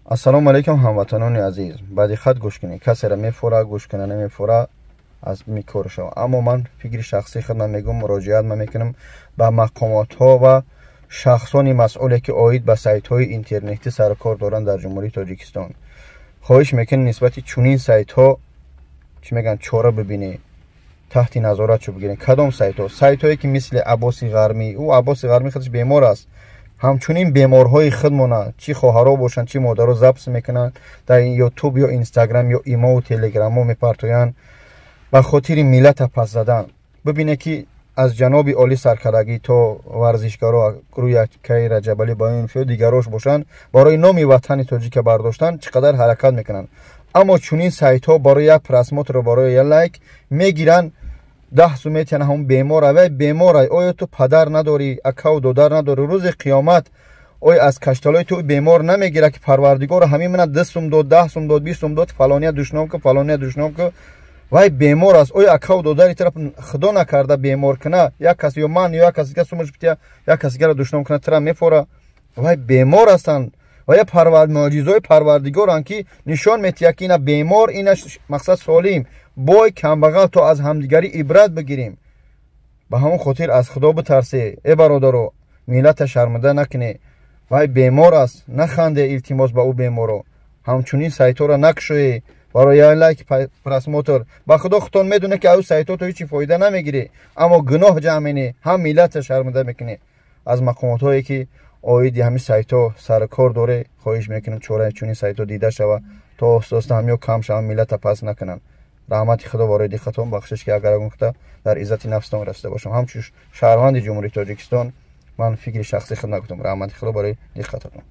Ассалому алайкум, ҳамватанони азиз. Ба диққат гӯш кунед. Касеро мефора, гӯш куна, намефора, аз микор шава. Аммо ман фикри шахсии худам мегӯм, муроҷиат ман мекунам ба мақомотҳо ва шахсони масъуле, ки оид ба сайтҳои интернетӣ сарукор доранд дар Ҷумҳурии Тоҷикистон. Хоҳиш мекунем, нисбати чунин сайтҳо, чӣ мегӯянд, чора бибинед, таҳти назорат шо бигиред. Кадом сайтҳо? Сайтҳое, ки мисли Аббоси Ғармӣ. Ӯ Аббоси Ғармӣ худаш бемор аст. Ҳамчунин беморҳои худмона, чӣ хоҳаро бошанд, чӣ модаро, запись мекунанд, дар Ютуб ё Инстаграм ё Имову Телеграммо мепартоянд ба хотири миллата пас задан. Бибинед, ки аз ҷаноби олӣ саркардагӣ то варзишгаро, рӯи акаи Раҷабалӣ Баёнов ё дигарош бошанд, барои номи ватани тоҷика бардоштан чӣ қадар ҳаракат мекунанд. Аммо чунин сайтҳо барои як просмотру барои як лайк мегиранд, 10 сум метиҳанд ҳамон бемора. Вай бемора. Оё ту падар надорӣ, акаву додар надорӣ? Рӯзи қиёмат оё аз кашталои ту бемор намегирад, ки Парвардигоро, ҳамин мана 2 сум дод, 10 сум дод, 20 сум дод, фалония душном ку, фалония душном ку? Вай бемор аст. Оё акаву додари тараф, Худо накарда, бемор куна як кас ё ман ё як кас дига, сумаш бития, як кас дигара душном куна, тира мефора? Вай бемор ҳастанд ва я мӯъҷизаҳои Парвардигоранд, ки нишон метиҳад, ки ина бемор, ина мақсад солим, бой, камбағал, то аз ҳамдигарӣ ибрат бигирем. Ба ҳамон хотир аз Худо битарсе, э бародаро, миллата шарманда накунед. Вай бемор аст, наханде, илтимос, ба ӯ беморо. Ҳамчунин сайтҳоро накушоед барои як лайк, просмотр. Ба Худо, худтон медонед, ки аз ӯ сайтҳо ту ҳечи фоида намегирӣ, аммо гуноҳ ҷамъ менӣ, ҳам миллата шарманда мекунӣ. Аз мақомотҳое, ки оиди ҳамин сайтҳо сарукор доре, хоҳиш мекунем, чораи чунин сайтҳо дида шава, то оҳиста оҳиста ҳамё кам шаванд, миллата пас накунанд. Раҳмати Худо барои диққатон. Бахшиш, ки агар гуфта дар иззати нафстон расида бошам. Ҳамчун шаҳрванди Ҷумҳурии Тоҷикистон ман фикри шахсии худ нагуфтам. Раҳмати Худо барои диққататон.